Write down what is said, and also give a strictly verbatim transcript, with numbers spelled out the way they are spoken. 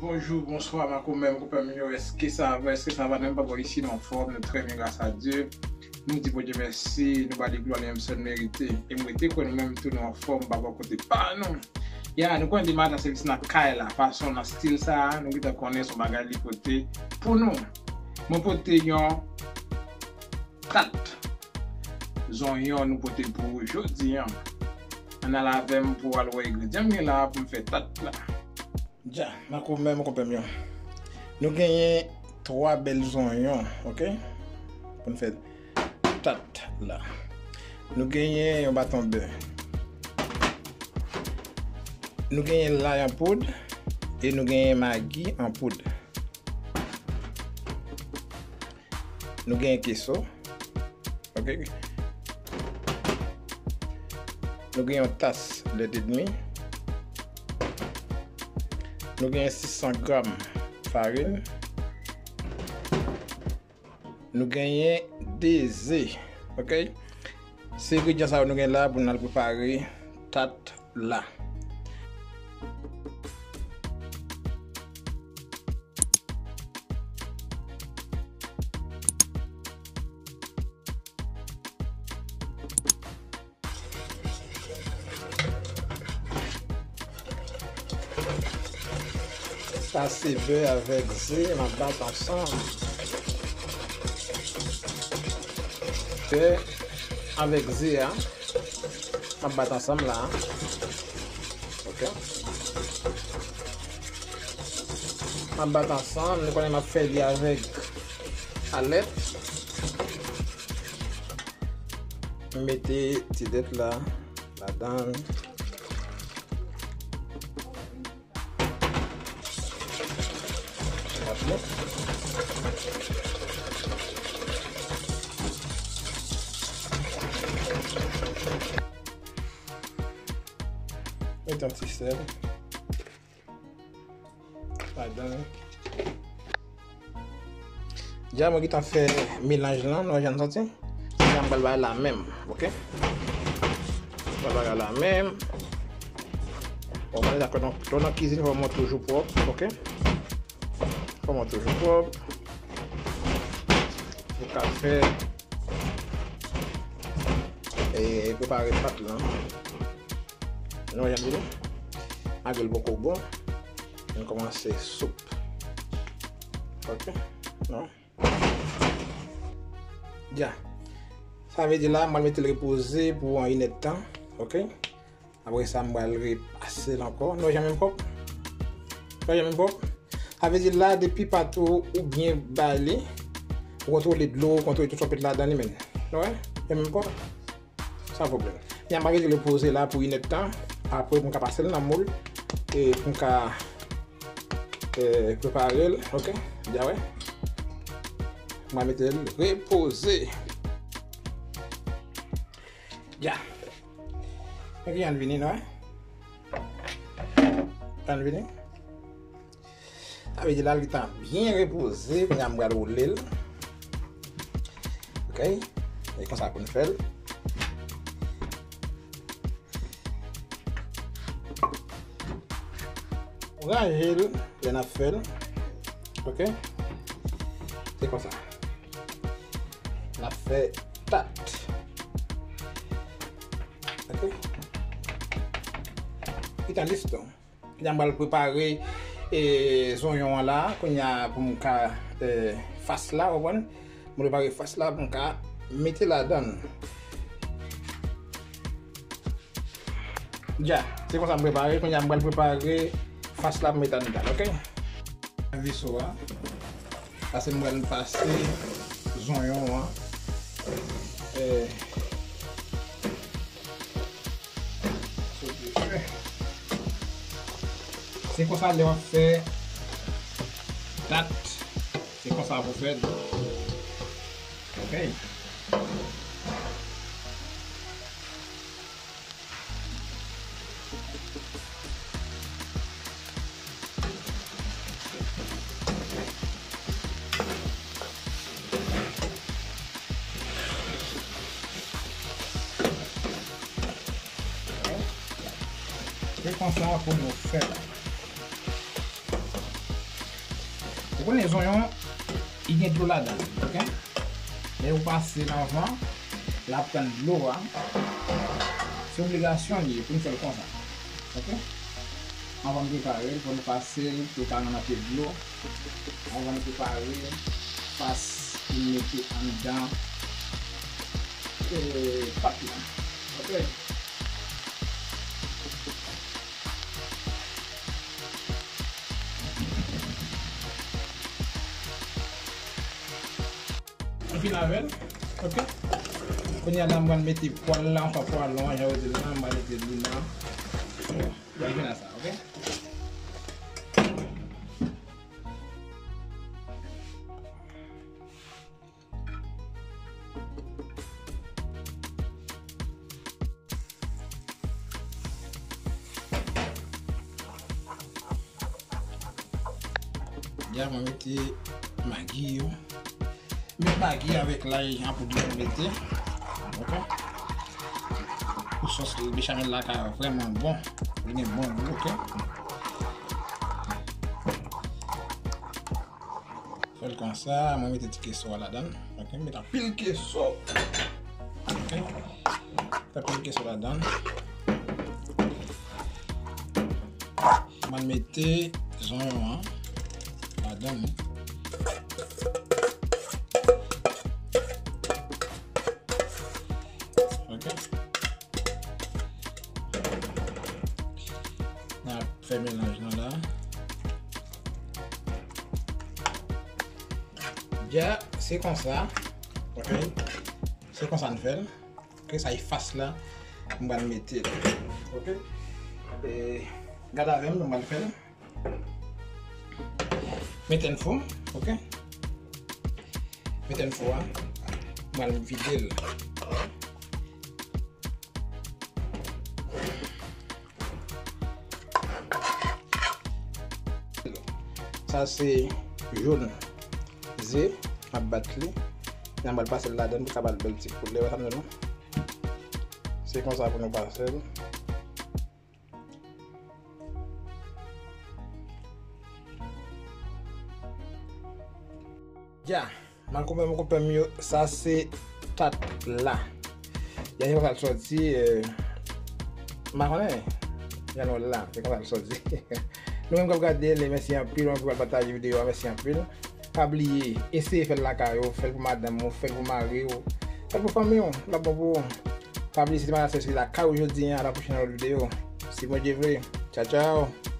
Bonjou, bonswa, makomè m, konpè m yo, èske sa va, èske sa va? Nou menm pa bò isi, nou anfòm, nou trè byen, gras a Dye. Nou di Bondye mèsi, nou ba li glwa li menm sèl merite. E m rete kwè nou menm tou nou anfòm, pa bò kote pa nou. Ya, nou konnen demen maten sèvis nan kay la, fason nan stil sa a, nou gentan konnen se yon bagay li pote pou nou. Mwen pote yon tat zonyon nou pote pou ou jodi a. Ann al avè m pou w al wè engredyan m gen la pou m fè tat la. Dja, makomè m, konpè m yo. Nou genyen twa bèl zonyon, oke? Pou n fè tat la. Nou genyen yon baton bè. Nou genyen lay an poud e nou genyen magi an poud. Nou genyen keso. Oke. Nou gen yon tas lèt edmi. Nou genyen sis san gram farin. Nou genyen de ze. Oke. Se engredyan sa yo nou gen la pou n al prepare tat la. Sa se bè avèk ze, m ap bat ansanm. Bè avèk ze a, m ap bat ansanm la. Oke. M ap bat ansanm, nou konnen m ap fè li avèk alèt. M mete ti lèt la ladan l. Met yon ti sèl ladan. Dja mwen gentan fè melanj lan, nou wè jan l soti. Sa m pral bay la menm, oke? M pral bay la menm. Bon, mwen dakò, donk, lè w nan kizin, fò men w toujou pwòp, oke? Fò men w toujou pwòp. Ou ka fè, e, prepare pat lan. Nou wè jan m di nou. Malgre l poko bon, nou kòmanse soup. Oke? Non. Dja. Sa vle di la, m pral mete l repoze pou yon inèdtan. Oke? Apre sa, m pral repase l ankò. Nou wè jan menm pwòp? Nou wè jan menm pwòp? Sa vle di la, depi patou ou byen bale, ou kontwole dlo, ou kontwole tout sa w mete ladan li menm. Nou wè? Jan menm pwòp? San pwoblèm. Nyan bagay li repoze la pou inèdtan. Apre, pou m ka pase l nan moul. E pou m ka, e, prepare l. Oke? Dja wè. M a mete l repoze. Dja. Epi ann vini, nou wè. Ann vini. Sa vle di la, li gentan byen repoze. Kounye a, m pral woule l. Oke? E konsa pou n fè l. Ranje l lè n ap fè l. Oke? Se konsa. N ap fè tat. Oke? Li tan liston. Kounye a m pral prepare, e, zonyon an la. Kounye a pou m ka, e, fas la, w konprann? M prepare fas la pou m ka mete ladan l. Dja, se konsa m prepare. Kounye a m pral prepare fas la pou m mete anndan l, oke? Veso a. Pase m pral pase zonyon an. E, sou dife. Se konsa lè w ap fè tat, se konsa pou fè l. Oke. Se konsa pou nou fè l. Ou konnen zonyon, li gen dlo ladan l, oke? Lè ou pase l anvan, l ap pran dlo a. Se obligasyon li ye pou n fè l konsa, oke? Anvan n prepare l, fò n pase l pou l pa rann anpil dlo. Anvan n prepare fas pou n mete anndan, eh, pat la. Oke? M fin avè l. Oke. Kounye a la, m pral mete pwa l la, anfen pwa l lan, jan yo di l lan, m pral mete li la. Bon, m fin a sa, oke? Ya, mwen mete magi yo. Met magi avèk lay an poud yo mete. Oke. Pou sòs bechamel la ka vrèman bon. Li gen bon gou, oke. Fè l konsa, mwen mete ti keso a ladan l. Oke, m met anpil keso. Oke. Met anpil keso ladan l. Mwen mete zonyon an ladan l. Oke. N ap fè melanj lan la. Ya, se konsa. Oke. Se konsa n fè l. Oke, sa e fas la. M pral mete l. Oke. E, gade avè m, nou pral fè l. Mete n fou, oke? Mete n fou a. M pral vide l. Sa se jòn ze, m ap bat li. N pral pase l ladan pou l ka ba l bèl ti koulè, wè sa m di nou? Se konsa pou nou pase l. Ya, man konpè, man konpè m yo, sa se tat la. Ya, se konsa l sòti, eh, m pa konnen, jan nou wè l la, se konsa l sòti. Nou menm k ap gade l, mèsi anpil, nou menm ki pral pataje videyo a, mèsi anpil. Pa bliye, eseye fè l lakay ou, fè l pou madanm ou, fè l pou mari w, fè l pou fanmi w, l ap bon pou ou. Pa bliye, se te Manasè, se lakay ou jodi a, a la pwochèn nan lòt videyo. Si Bondye vle, tchaw, tchaw.